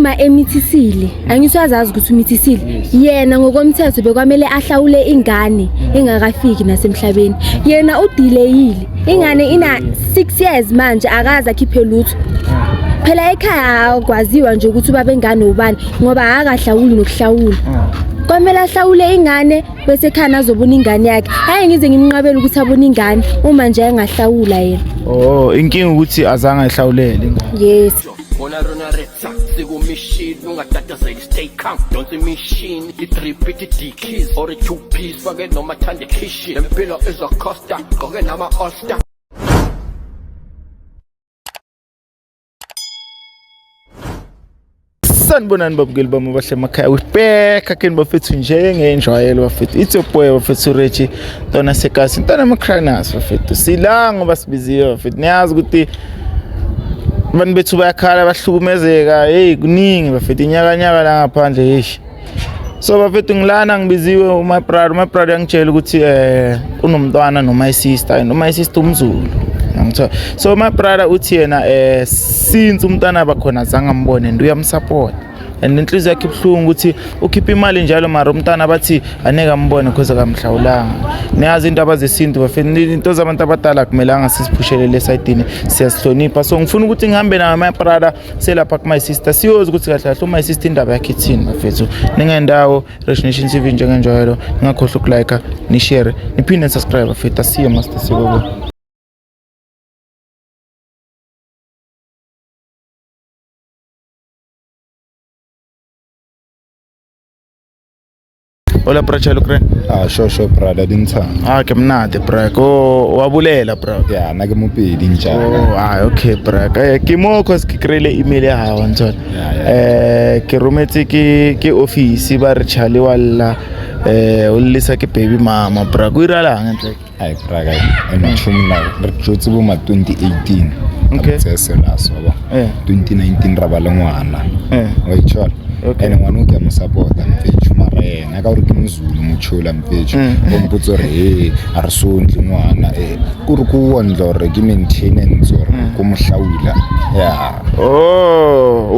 Uma emithisile, angithi uyazazi ukuthi umithisile. Yena ngokomthetho bekwamele ahlawule ingane engakafiki nasemhlabeni. Yena udelayile. Ingane ina 6 years manje, akaze akhiphe lutho. Phela ekhaya akwaziwa nje ukuthi ubaba engane ubani ngoba akahlawuli nokuhlawula. Kwamele ahlawule ingane bese ekhaya azobona ingane yakhe. Hayi, ngize ngimnqabele ukuthi abone ingane uma nje engahlawula yena. Oh, inkinga ukuthi azange ayihlawulele ingane. Yes. Bona rona retsa sikumishini, ungatatazeli, stay calm, donsa imishini, i-drip ithi dickies or i-two piece, fake noma thande khishi, lempilo izocosta, gqoke nama-all star. Sanibonani babukeli bami abahle emakhaya. We back again bafethu, njengenjwayelo bafethu. It's your boy bafethu Reggie Ntwana Sekasi, Ntwana Makranas bafethu. Sila ngoba sibiziwe bafethu. Niyazi ukuthi abantu bethu bayakhala, bahlukumezeka. Hey, kuningi bafethu, inyakanyaka la ngaphandle, hey. So bafethu, ngilana ngibiziwe my brother, my brother yangitshela ukuthi unomntwana no my sister, and my sister umZulu. Ngithola. So my brother uthi yena since umntwana bakhona zange ambone and uyamsupport. And inhliziyo yakhe ibuhlungu ukuthi ukhipha imali njalo, mara umntwana bathi aneke ambone because akamhlawulanga. Niyazi into abazesintu bafethu, into zabantu abadala akumelanga sisiphushelele esayidini, siyasihlonipha. So ngifuna ukuthi ngihambe naye my brother selapha ku my sister, siyozi ukuthi kahle kahle my sister indaba yakhe ithini bafethu. Ningendawo Rich Nation TV njengenjwayelo, ningakhohlwa ukulike, nishare, niphinde nisubscribe bafethu. Asiye master sikubo. Hola bra, chalo kre. Ah, sure sure brother, dintsha. Ah, ke mnate bra. Ko wa bulela bra. Ya, nna ke Mopedi ntjana. Oh, ah, okay bra. Ke mo cause ke kry-ile email ya gago ntshona. Ya. Ke rometse ke office, ba re Charlie wa lla, o llisa ke baby mama bra. Go iralang ntle? Ai bra ka ene tšhomi re tšotse bo ma 2018. Okay. Tse serious wa bo. 2019 ra ba le ngwana. Wa itšhola. Okay. Ene ngwana o ke a mo support-a mfethu, mara yena ka gore ke moZulu motshola mfethu. O mpotsa gore he a re sondle ngwana, kore ko ondla gore ke maintenance gore ko mohlaula ya. Oh,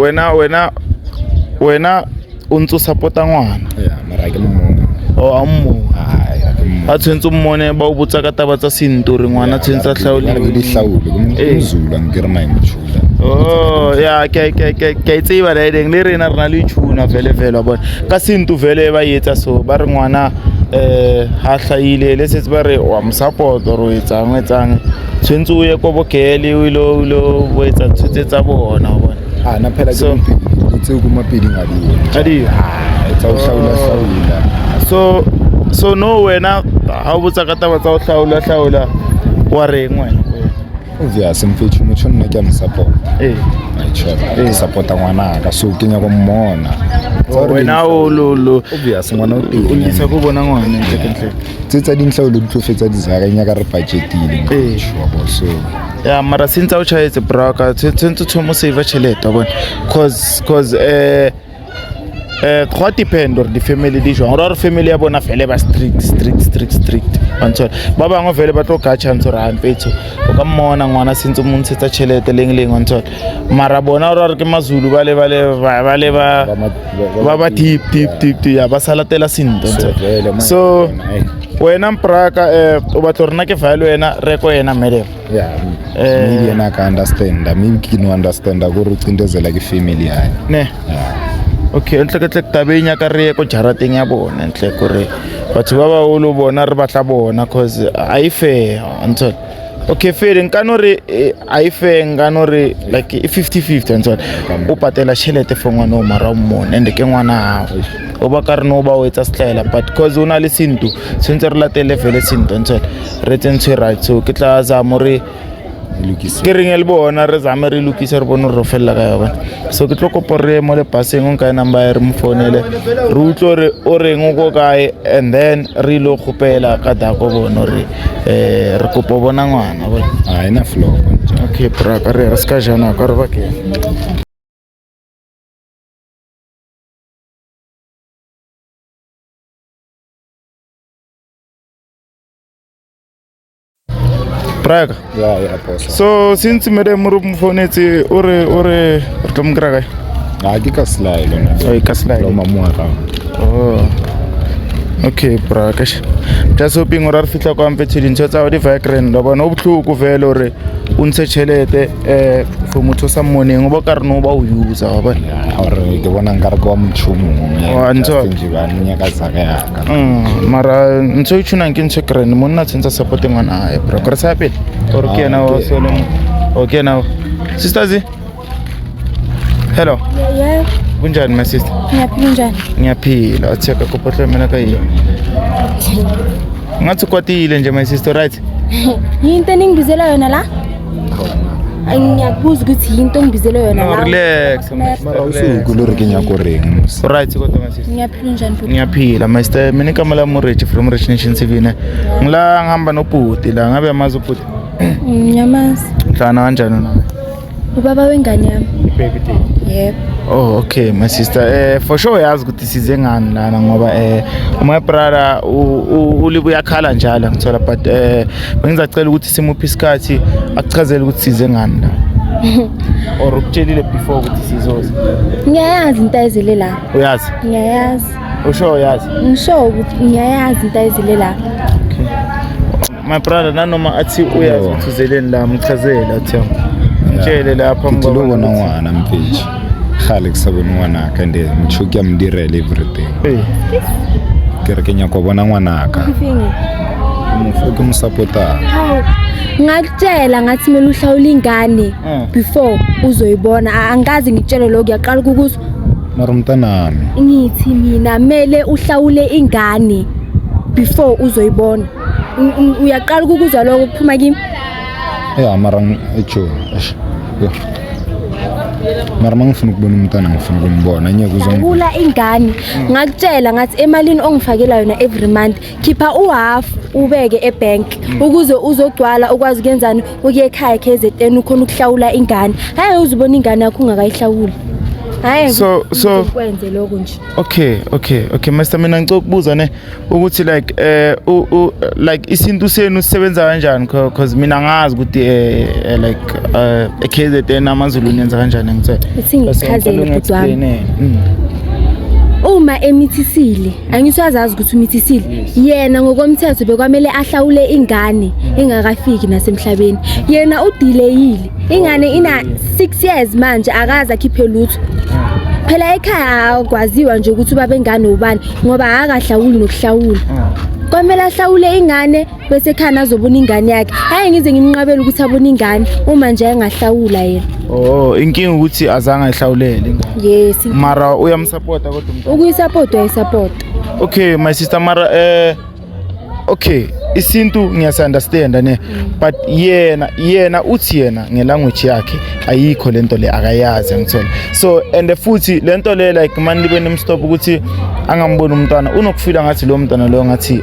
wena o ntse o support-a ngwana. Ya, mara ke mmone. Oh, a mmone. Ai, a ke mmone. A tshwanetse o mmone, ba o botsa ka taba tsa sentu re ngwana tshwanetse a Ke hlaoliwe. di hlaole ke moZulu, a nkere mae motshola. Oh, ya ke a e tseba la eleng le rena re na le tuna vele vele wa bona. Ka sentu vele ba etsa so, ba re ngwana ha hlahile le setse ba re wa mo support or o etsang o etsang, tshwanetse o ye ko bokele o ile o etsa ntho tse tsa bona wa bona. Ah, na phela ke Mopedi, tseo ko Mapeding a di. A di yo? Ah, tsa ho hlaola hlaola. So no wena ha o botsa ka taba tsa ho hlaola hlaola wa reng wena? Obvious mfethu, motho nna ke a mo support. Ai tjho, ke support-a ngwana ka, so ke nyaka mmona. Tsa hore Wena o lo lo Obvious ngwana o teng. O lisa go bona ngwana ntle ntle. Tse tsa dintlhaolo di tlo fetsa dizaka, e nyaka re budgetile mfethu, wa bo, so. Ya, mara since o tjhaetse bra ka tshwanetse o thome o save tjhelete wa bona, cause go a depend gore di-family di jwang, gore family ya bona fele ba strict strict strict strict wa ntshwara. Ba bangwe fele ba tlo ka chance gore a mfethu o ka mmona ngwana sentse o mo ntshetsa tjhelete leng leng wa ntshwara, mara bona gore ke maZulu ba le ba le ba le ba Ba ba ba deep deep deep deep, ya ba sa latela sentle So vele, So ai. wena mpraka, o batla gore nna ke file wena re ko yena madam. Ya, maybe yena ka understand, maybe ke no understand gore o cindezela ke family ya. Ne. Ya. Okay, ntle ke tle tabeng ya ka re ye ko jarateng ya bona ntle gore batho ba baholo bona re batla bona cause a e fair ntshwara. Okay, fele nka no re a e fair, nka no re like e 50-50 ntshwara. O patela tjhelete for ngwana o mara o mmone and ke ngwana hao. O ba ka re no ba o etsa setlaela, but cause o na le sentu tshwanetse re latele fele sentu ntshwara, re etse ntho e right. So ke tla zama hore Lokise. Ke reng le bona re zame re lokise re bone gore re felela ka yona. So ke tlo kopa re ye mo lepaseng, o nkae number ya re mo founele re utlwe gore o reng o ko kae, and then re ile go kgopela ka dako bone gore re kopa bona ngwana bona. Ah, ena flop. Okay bra, ka re se ka jana ka re ba ke. Braka. Ya, ya, boss. So since madam re mo founetse o re re tlo mo kry-a kae? Ha ke ka sly lona. Oh, ka sly. Lo mamu around. Oh. Okay, bra, kash. Just hoping gore re fitlha kwa mfethu dintho tsa di vibrant. Lo bona o botlhoko vele hore o ntshe tšhelete for motho o sa mmoneng o bo ka re no ba o user wa bona. Gore ke bona nkare ke wa motho o mongwe. Wa ntho. Nje ba nyaka tsaka ya ka. Mara ntho e tshunang ke ntho e grand monna tshwantse a support ngwana hae bro. Kore sa pele or ke yena wa solo. O ke yena. Sisters. Hello. Yeah. Kunjani my sister? Ngiyaphila njani? Ngiyaphila. Atheka kopotla mina ka yini? Ngathi ukwatile nje my sister, right? Yinto eningibizela yona la? Ngiyakubuza ukuthi yinto ongibizele yona No, la. relax. my sister, Mara o se relax. o le re ke nyako reng mos. Right kodwa my sister. Ngiyaphila njani bhuti? Ngiyaphila my sister. Mina igama lami uRich from Rich Nation TV ne. Ngila ngihamba nobhuti la ngabe amazi ubhuti. Ngiyamazi. Hlana kanjani nawe? Ubaba wengane yami. Baby daddy. Yebo. Oh okay my sister, for sure uyazi ukuthi size ngani lana ngoba my brother ulibuya uyakhala njalo ngithola, but bengizacela ukuthi simuphe isikhathi akuchazele ukuthi size ngani la or ukutshelile before ukuthi sizoza. Ngiyayazi into ayizele la. Uyazi? Ngiyayazi. Usho uyazi? Ngisho ukuthi ngiyayazi into ayizele la. Okay. My brother nanoma athi uyazi ukuthi uzeleni la, mchazele athi mtshele lapha Ke tlilo ngoba bona ngwana mfethu. Gale ke sa bone ngwanaka and motho ke a mo direla everything. Ke re ke nyaka go bona ngwanaka. Mofo ke mo support-ang. Hawu. Ngakutshela ngathi kumele uhlawule ingane before uzoyibona. Angikaze ngikutshele lokho, ngiyaqala ukukuzwa. Mara mntanami. Ngithi mina mele uhlawule ingane before uzoyibona. Uyaqala ukukuzwa lokho kuphuma kimi? Ya mara ejo. Mara mangifuna ukubona umntana ngifuna ukumbona ngeke uzongibula ingane. Ngakutshela ngathi emalini ongifakela yona every month khipha uhalf ubeke ebank ukuze uzogcwala ukwazi ukuyenzani ukuye ekhaya KZN ukhona ukuhlawula ingane. Hayi uzubona ingane yakho ungakayihlawuli. Hayi so kwenze lokho nje. Okay Master, mina ngicela ukubuza ne ukuthi like like isintu senu sisebenza kanjani, because mina ngazi ukuthi like eKZN amaZulu nenza kanjani ngithe. Ithi ngichazele bhuti wami. Uma emithisile, angisazazi ukuthi umithisile. Yena ngokomthetho bekwamele ahlawule ingane engakafiki nasemhlabeni. Yena udelayile. Ingane ina 6 years manje akaze akhiphe lutho. Phela ekhaya akwaziwa nje ukuthi ubaba engane ubani ngoba akahlawuli nokuhlawula. Kwamele ahlawule ingane bese ekhaya azobona ingane yakhe. Hayi ngize ngimnqabele ukuthi abone ingane uma nje engahlawula yena. Oh, inkinga ukuthi azange ayihlawulele ingane. Yes. Mara uyamsupport kodwa umntwana. Ukuyisupport uyayisupport. Okay my sister, mara okay isintu ngiyasi-understand ne, but yena uthi yena ngelanguage yakhe ayikho lento le akayazi ngithola. So and futhi lento le like mani libe nimstop ukuthi angamboni umntwana unokufila ngathi lo mntwana lo ngathi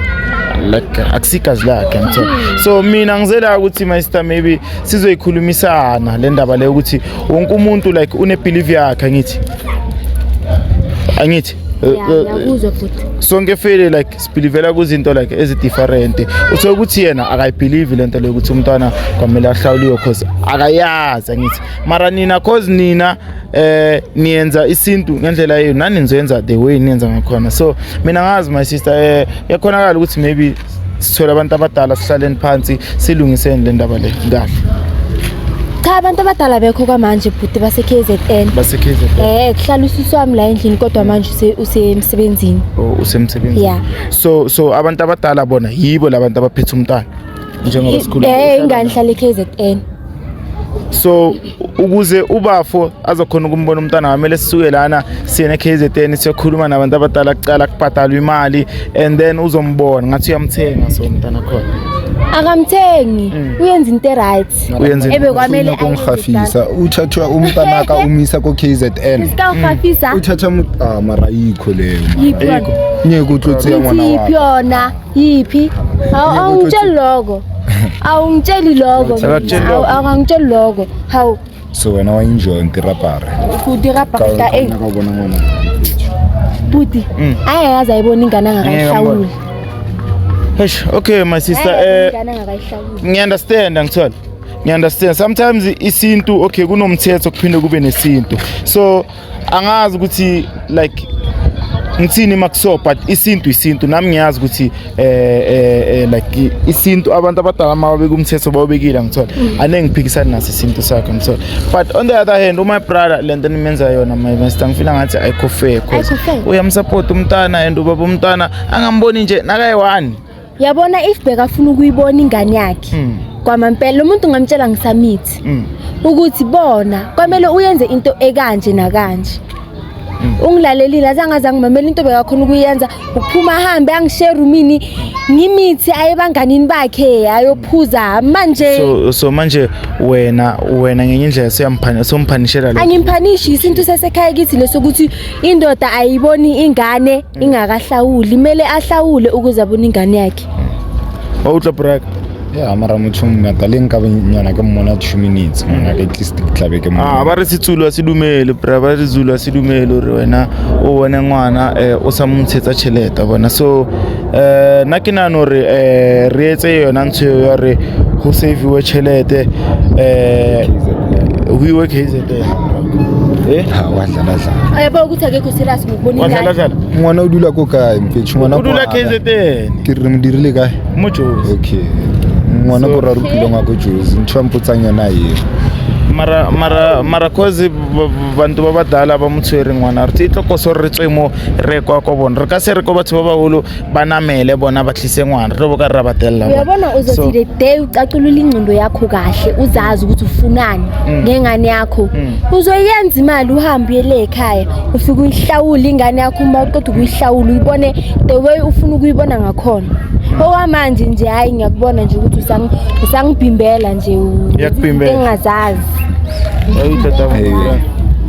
like akusigazi lakhe ngithola. So mina ngizela ukuthi my sister maybe sizoyikhulumisana le ndaba le ukuthi wonke umuntu like une belief yakhe angithi. Ngiyakuzwa futhi. Sonke fele like sibelievela kuzinto like ezi different. Uthola ukuthi yena akayibelieve lento le ukuthi umntwana kwamele ahlawuliwe cause akayazi angithi. Mara nina cause nina niyenza isintu ngendlela yenu nani nizoyenza the way niyenza ngakhona. So mina ngazi my sister yakhonakala ukuthi maybe sithola abantu abadala sihlaleni phansi silungiseni le ndaba le kahle. Cha abantu abadala bekho kwamanje bhuti base KZN. Base KZN. Kuhlala usisi wami la endlini kodwa manje usemsebenzini. Oh, usemsebenzini. Yeah. So abantu abadala bona yibo labantu abaphethe umntwana njengoba sikhuluma. Ingane ihlala eKZN. So ukuze ubafo azokhona ukumbona umntwana kwamele sisuke lana siye eKZN siyokhuluma nabantu abadala kuqala kubhadalwa imali and then uzombona ngathi uyamthenga so umntwana khona. Akamthengi, uyenza into right. Uyenza ebe kwamele ukungihafisa uthathwa umntanaka umisa ko KZN. Isikawuhafisa. Uthatha mara ayikho leyo. Ayikho. Ngeke utlotse ngwana wakho. Yiphi yona? Yiphi? Awungitsheli lokho. Awungitsheli lokho. Awungitsheli lokho. Hawu. So wena wa enjoy ntirapare. Ku dirapare ta e. Ngakubona ngwana. Buti. Ayayazi ayibona ingane angakayihlawuli. Eish, okay my sister, ngiya understand ngithola. Ngiya-understand sometimes isintu, okay, kunomthetho kuphinde kube nesintu, so angazi ukuthi like ngithini makuso, but isintu isintu. Nami ngiyazi ukuthi like isintu, abantu abadala mababeka umthetho bawubekile, ngithola ane ngiphikisani naso isintu sakho, ngithola. But on the other hand, my brother, lento nimenza yona, my master, ngifila ngathi ayikho fair, cause Ayikho fair. uyamsupport umntana and ubaba umntana angamboni nje nakayi-one. Yabona, if bekafuna ukuyibona ingane yakhe kwamampela, lo muntu ngamtshela ngisamithi ukuthi bona kwamele uyenze into ekanje nakanje. Ungilalelile, azange aze angimamela. Into bekakhona ukuyenza ukuphuma ahambe angishiye erumini ngimithi, aye ebanganini bakhe ayophuza manje. So manje wena ngenye indlela somphanishela lo. Angimphanishi, isintu sasekhaya kithi lesokuthi indoda ayiboni ingane ingakahlawuli, kumele ahlawule ukuze abone ingane yakhe. Wa utlwa, brak? Ya, mara motho ngata le nka nyana ke mmona 2 minutes, ngwana at least ke tlabe ke Ah, mmona. ba re Setsulu a se dumele, bra, ba re Zulu a se dumele hore wena o bone ngwana o sa mo ntshetsa tjhelete bona. So nna ke nahana hore re etse yona ntho eo ya hore ho save-iwe tjhelete, ho iwe KZN, eh. Ha, wa dlala dlala. Uyabona ukuthi akekho serious ngokubona Wa dlala ingane. dlala. Ngwana o dula ko kae, mfethu? Ngwana O dula ko ha kae? KZN. Ke re mo dirile kae? Mo Jozi. Okay, ngwana ko ra rutile ngwa ko Jozi, ntho ya mpotsang yona eo. Mara cause bantu ba badala ba mo tshwere ngwana, re tlo koso re tswe mo re kwa ko bona, re ka se re ko batho ba baholo ba namele bona ba tlise ngwana, re tlo bo ka re ra batelela bona. Uyabona, uzothi the day ucaculula ingqondo yakho kahle, uzazi ukuthi ufunani ngengane yakho, uzoyenza imali, uhambe uye le ekhaya, ufike uyihlawule ingane yakho. Uma uqeda ukuyihlawula, uyibone the way ufuna ukuyibona ngakhona. Okwamanje nje, hhayi, ngiyakubona nje ukuthi usangibhimbela nje Ngiyakubhimbela. engingazazi. Wa utlwa taba? Hey,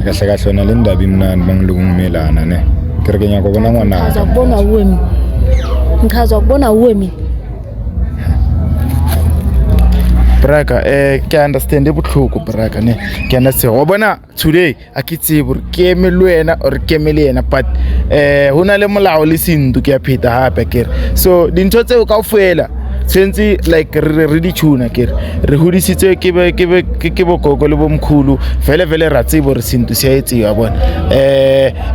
kahle kahle yona le ndaba imnandi mangiloku ngimelana ne ke re ke nyaka go bona Ngichazwa ngwanaka. kubona wuwe mina, ngichazwa kubona wuwe mina. Braka, ke understand e botlhoko, braka, ne ke understand. Wa bona, today a ke tsebe gore ke eme le wena or ke eme le yena, but ho na le molao le sentu, ke a pheta hape ke re so dintho tseo kaofela tshwanetse like re di tuna. Ke re re hodisitswe ke bokoko le bomkhulu, vele vele ra tseba gore sentu se a etsiwa bona.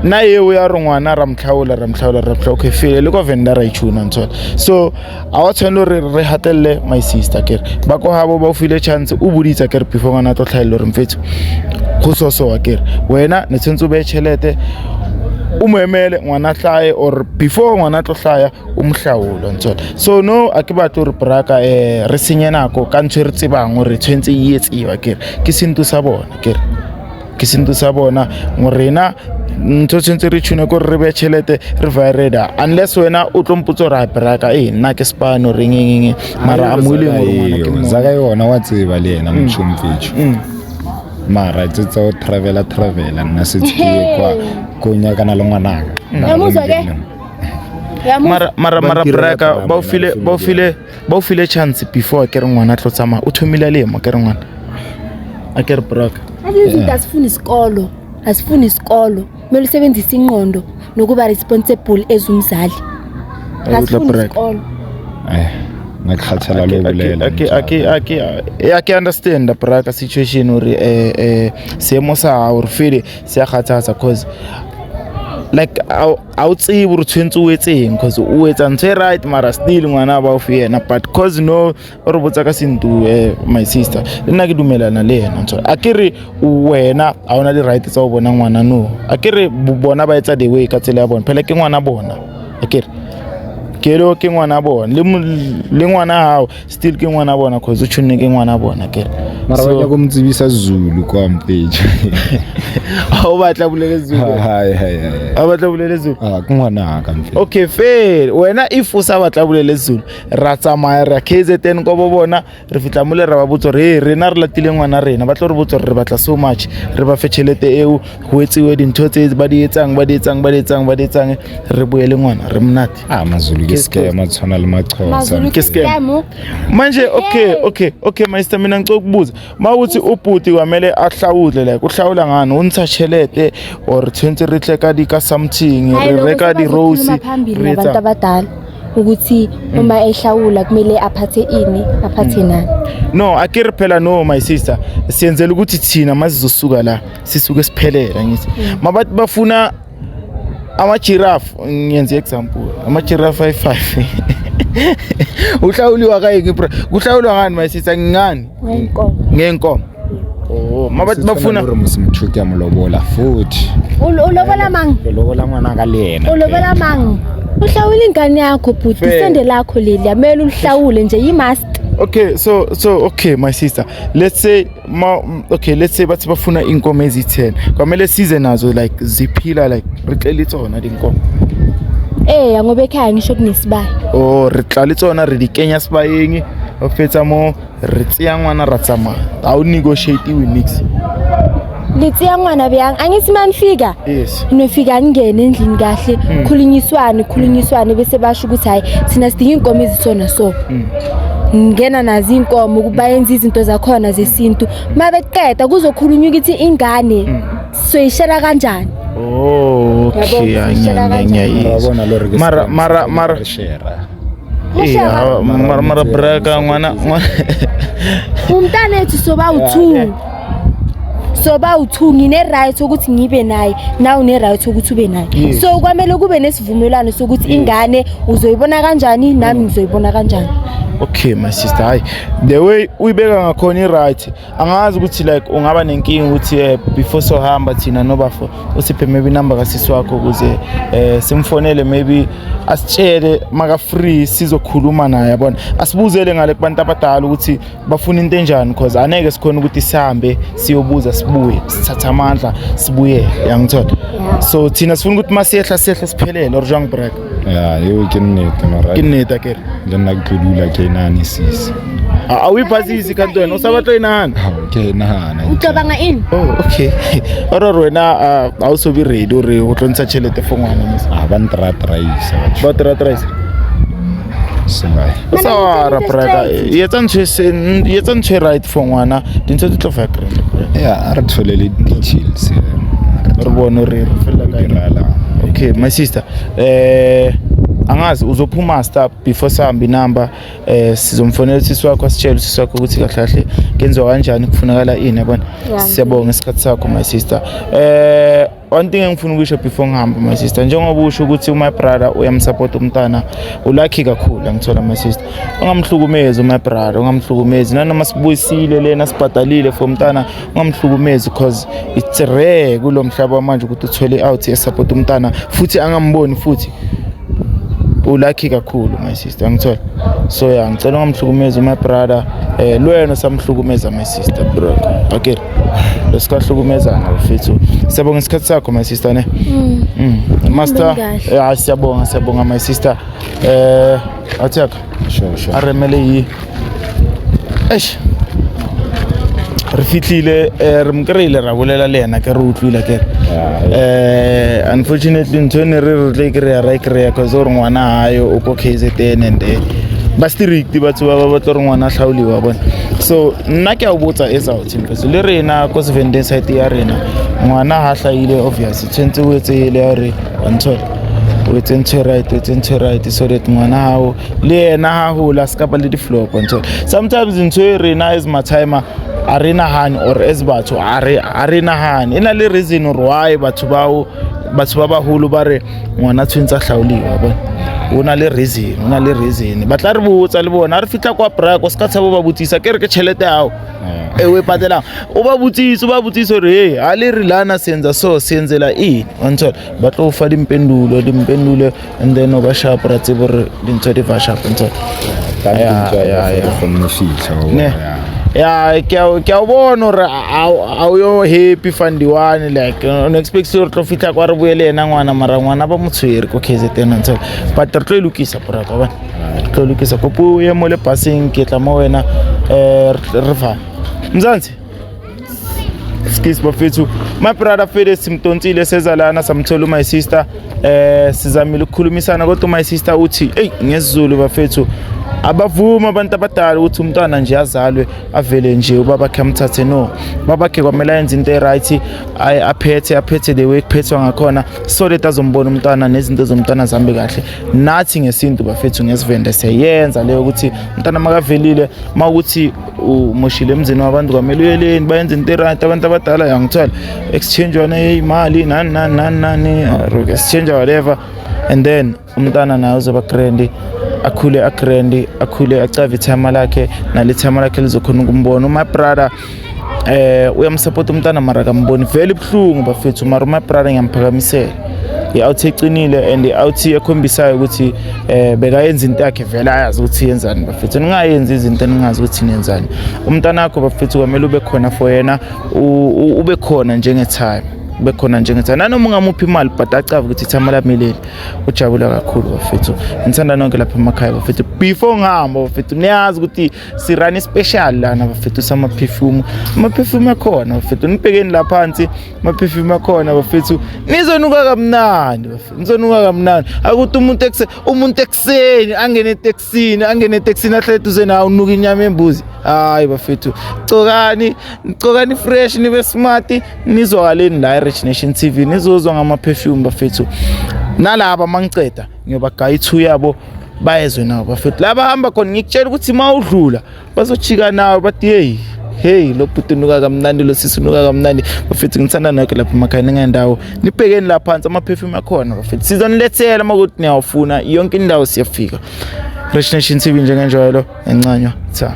Nna eo ya re ngwana ra motlhaola, ra motlhaola, ra motlhaola, okay, fele le ko Venda ra itshuna ntshwana. So a wa tshwanela gore re hatelle my sister. Ke re ba ko gabo ba o file chance, o boditsa ke re before ngwana a tlo tlhaelela gore mfetso go sosoa, ke re wena ne tshwanetse o beye tšhelete, o mo emele ngwana hlaye, or before ngwana tlo hlaya o mo hlaola ntshwana. So no, a ke batle gore braka re senye nako ka ntho e re tsebang gore tshwanetse e etsiwa. Ke re ke sentu sa bona, ke re ke sentu sa bona. Rena ntho tshwanetse re tshune kore re beye tšhelete re vireda, unless wena o tlo mpotsa gore a braka ee nna ke spano re ngengenge, mara a moileng gore ngwana ke mmone. Zaka yona wa tseba le yena motho mfethu, mara tse tsa go travela travela nna setse ke ye kwa ko nyakana le ngwanaka. Uyamuzwa ke? Uyamuzwa? Mara Ba mara ntirela braka, drama ba o file nna. Ba o file chance before ke re ngwana a tlo tsamaya, o thomile lemo ke re ngwana a ke re braka. Ezinye izinto asifuni isikolo, asifuni isikolo, kumele usebenzise ingqondo nokuba responsible as umzali. Utlwa, Asifuni braka. isikolo. Eh, nna ke kgathala le ho bolela. Ake understand braka situation hore seemo sa hao re fele se a kgathatsa, cause like a o tsebe gore tshwanetse o etseng, cause o etsa ntho e right, mara still ngwana ba o fe yena. But cause no o re botsa ka sentu, my sister, le nna ke dumelana le yena ntho. A ke re wena ha ona di-right tsa ho bona ngwana, no, a ke re bona ba etsa the way ka tsela ya bona, phela ke ngwana bona. A ke re ke lo ke ngwana bona le ngwana hao still ke ngwana bona, cause o tshwanne ke ngwana bona, ke re. Mara ba So, nyaka mo tsebisa Zulu kwa mfethu. Ha o batla bolele Zulu? Hai hai hai. Ha o batla bolele Zulu? Ah, ke ngwanaka mfethu. Okay, fair. Wena if o sa batla bolele Zulu, ra tsamaya ra KZN ko bo bona, re fitla mole ra ba botsa gore hey, rena re latile ngwana rena, ba tlo re botsa gore re batla so much, re ba fe tšhelete eo, ho etsiwe dintho tse ba di etsang, ba di etsang, ba di etsang, ba di etsang, re boele ngwana re monate. Ah, Mazulu ke scam, a tshwana le Maxhosa. Mazulu Ke scam. Scam. Manje okay, my sister, mina ngicela ukubuza mawuthi ubhuti kwamele ahlawule, like uhlawula ngani? O ntsha tšhelete or tshwanetse re tle ka di ka something, Hayi, re lokho reka di-rose, sebazokhuluma phambili re nabantu etsang? abadala. Ukuthi uma ehlawula kumele aphathe ini, aphathe nani. No, akere phela, no, my sister, siyenzela ukuthi thina masizosuka la sisuke siphelele, ngithi mabathi bafuna ama-giraffe, ngiyenze example, ama-giraffe ayi-5, uhlawuliwa kayiki, bro? Kuhlawulwa ngani, my sister? Ngani? Ngenkomo. Ngenkomo. Oh, mabathi bafuna gore mose motho ke a mo lobola futhi. Ulobola mang? Ke lobola ngwana ka le yena. Ulobola mang? Uhlawula ingane yakho, bhuti. Fair. Isende lakho leli amele ulihlawule nje, yi-must. Okay, so okay, my sister, let's say ma, okay, let's say bathi bafuna inkomo ezi-10, kwamele size nazo like ziphila, like re tle le tsona dinkomo? Eya, ngoba ekhaya ngisho kunesibaya. Oh, re tla le tsona, re di kenya sebayeng, o fetsa mo re tseya ngwana, ra tsamaya, ga o negotiate we nix. Litseya ngwana bjang? Angithi manifika, nifika ningene endlini kahle, khulunyiswane, khulunyiswane, bese basho ukuthi hayi, thina sidinga iy'nkomo ezisona, so ngena nazo iy'nkomo, bayenza izinto zakhona zesintu. Uma beqeda kuzokhulunywa ukuthi ingane soyishela kanjani. Oh, okay. Yabo, sishela kanjani? Ngiyayizwa. Bona lo re ke Mara re share. Eh, mara braka, ngwana Umntana ethu soba u-two, soba u-two, ngine-right ukuthi ngibe naye, nawe une-right ukuthi ube naye. So kwamele kube nesivumelwano sokuthi ingane uzoyibona kanjani, nami ngizoyibona kanjani. Okay, my sister, hayi, the way uyibeka ngakhona i-right. Angazi ukuthi like ungaba nenkinga ukuthi before sohamba thina nobafo usiphe maybe inamba kasisi wakho ukuze simfonele, maybe asitshele maka free sizokhuluma naye, yabona, asibuzele ngale kubantu abadala ukuthi bafuna into enjani, because aneke sikhona ukuthi sihambe siyobuza, sibuye sithatha amandla, sibuye, yangithola. So thina sifuna ukuthi masiyehla sehla siphelele, or jang, break? Ya, eo ke nnete, mara Ke nnete akere? Le nna ke tlo dula ke e nahanisise. A o iphasisi kanti wena o sa batla e nahana? Hao, ke e nahana. Ucabanga ini? Oh, okay. Ore gore wena ha o so be ready ore o tlo ntsha tšhelete for ngwana mos? A ba ntratraisa batho. Ba tratraisa. Sengae. O sa wara, Mana, brother. straight. Etsa ntho e etsa ntho e right for ngwana, dintho di tlo fa grand. Ya, a re thole le details. Re bone hore re fella kae. Dirala. Okay, my sister, angazi uzophuma stop before sihambe inamba, sizomfonela usisi wakho, asitshele usisi wakho ukuthi kahle kahle kenziwa kanjani, kufunakala ini, yabona. Siyabonga isikhathi sakho, my sister. One thing engifuna ukusho before ngihamba, my sister, njengoba usho ukuthi my brother uyamsupport umntana, ulucky kakhulu, angithola, my sister. Ungamhlukumezi my brother, ungamhlukumezi nanoma sibuyisile lena sibhadalile for umntana, ungamhlukumezi, because it's rare kulo mhlaba manje ukuthi uthole out esupport umntana futhi angamboni futhi. Ulucky kakhulu, my sister, angithola. So ya, ngicela ungamhlukumezi my brother, lwena usamhlukumeza, my sister, bro. Okay, lesikahlukumezana, bafethu. Siyabonga isikhathi sakho, my sister, ne. Master. Kahle. Siyabonga, siyabonga, my sister. Athiyaka. Sure. A remele yi. Eish, re fitlhile, re mo kry-ile, ra bolela le yena, ke re utlwile ke re unfortunately ntho e ne re re tlo e kry-a, ra e kry-a, cause gore ngwana hayo o ko KZN and ba strict batho ba ba batla gore ngwana a tlhaoliwa bona. So nna ke a o botsa as out mfethu, le rena ko Sevendeng side ya rena, ngwana ha hlahile, obvious tshwanetse o etse ele ya hore wa nthola, o etse ntho e right, o etse ntho e right, so that ngwana hao le yena ha hola a se ka ba le di-flop, wa nthola. Sometimes ntho e rena as ma-timer a re nahane, or as batho a re nahane, e na le reason gore why batho bao, batho ba baholo ba re ngwana tshwanetse a hlaoliwa, wa bona. O na le reason, o na le reason. Ba tla re botsa le bona ha re fitlha kwa brako, se ka tshabo ba botsisa, ke re ke tšhelete yago e o e patelang. O ba botsise, o ba botsise gore hey, ha le re lana senza so, senzela eng, wa nthola. Ba tlo o fa dimpendulo, dimpendulo, and then o ba sharp, ra tsebe gore dintho di ba sharp, nthola. Ya. Kgonne fitlha wa Ne. bona. Ya, ke a o bona gore a o yo happy fundy one, like o ne expect gore tlo fitlha kwa re boele ena ngwana, mara ngwana ba mo tshwere ko KZN, nthola. But re tlo e lokisa, poraka bona, re tlo e lokisa. Kopo o ye mo le paseng, ke tla mo wena, re fa Mzansi. Excuse, bafethu, my brother Fede simtontsile, seza lana, samthola my sister, sizamile ukukhulumisana, kodwa my sister uthi hey, ngesiZulu, bafethu. Abavuma abantu abadala ukuthi umntwana nje azalwe avele nje ubabakhe amthathe. No, babakhe kwamele ayenze into e-right, aphethe the way kuphethwa ngakhona, so that azombona umntwana nezinto zomntwana zihambe kahle. Nathi ngesintu bafethu, ngesivende, siyayenza leyo ukuthi umntwana makavelile, mawukuthi umoshile emzini wabantu, kwamele uyeleni bayenze into e-right abantu abadala, yangithola, exchange wana imali, nani nani nani nani, or exchange whatever, and then umntana naye uzoba grand, akhule a-grand, akhule acave ithama lakhe, nale thama lakhe lizokhona ukumbona. My brother uyamsupport umntana, mara akamboni. Vele ibuhlungu bafethu, mara my brother ngiyamphakamisela, i-out eqinile and i-out ekhombisayo ukuthi bekayenza into yakhe, vele ayazi ukuthi yenzani. Bafethu, ningayenzi izinto eningazi ukuthi nenzani. Umntana wakho bafethu, kwamele ube khona for yena, ube khona njenge-time, ube khona njenge-time, nanoma ungamuphi imali, but acave ukuthi ithama lami leli, ujabula kakhulu. Bafethu, ngithanda nonke lapha emakhaya. Bafethu, before ngihamba, bafethu, niyazi ukuthi si-run special lana bafethu sama-perfume. Ama-perfume akhona bafethu, nibhekeni la phansi, ama-perfume akhona bafethu, nizonuka kamnandi bafethu, nizonuka kamnandi. Akuthi umuntu umuntu ekuseni angene etekisini, angene etekisini, ahlale eduze nawe, unuka inyama embuzi. Hayi bafethu, cokani, cokani fresh, nibe smart, nizwakaleni la e-Rich Nation TV, nizozwa ngama-perfume bafethu. Nalaba mangiceda ngiyobagaya ithu yabo, bayezwe nabo bafethu. La bahamba khona, ngikutshela ukuthi uma udlula bazojika nawe, bathi, "Hey, hey, lo bhuti unuka kamnandi, lo sisi unuka kamnandi." Bafethu, ngithanda nonke lapha emakhaya, ningendawo, nibhekeni la phansi, ama-perfume akhona bafethu, sizonilethela uma kuthi niyawufuna, yonke indawo siyafika. Rich Nation TV njengenjwayelo, encanywa tha.